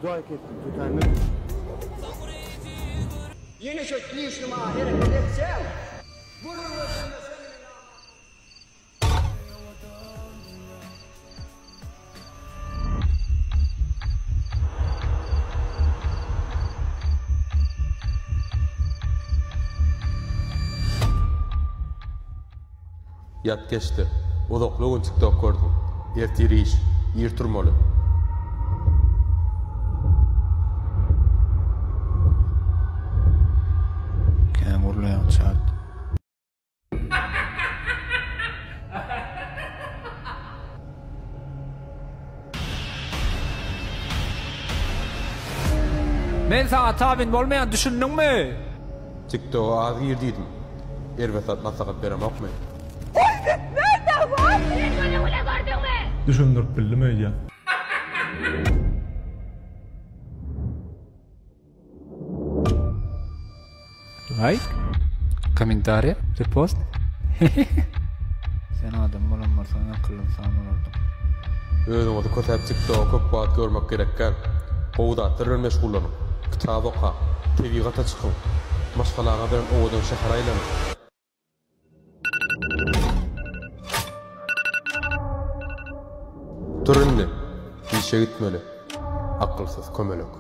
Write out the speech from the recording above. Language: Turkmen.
Juda kesdim, tötänden. Ýene şo düýşnüma hereket etseň, gürrüňdeşinde sen meni aman. Ýat geçdi. Uzakly gün tiktok gördüm. Ertir iş. Ir turmaly. Kän gürleýäň çat. Men saňa tabyn bolmaýan düşündiňmi? Tiktoga az gir diýdim. Erbet zat maslahat beremokmy? Düşündirip bildim öýdýän. Like, kommentariý, repost. Sen adam bolan bolsaň akylly ynsan bolardyň. Özüňizi kösäp tiktogy köp wagt görmek gerekgäl. Gowy zatlar bilen meşgullanyň. Kitap okaň. Tebigata çykyň. Maşgalaňyz bilen owadan şähere aýlanyň. Tur indi. Işe gitmeli. Akylsyz kömelek.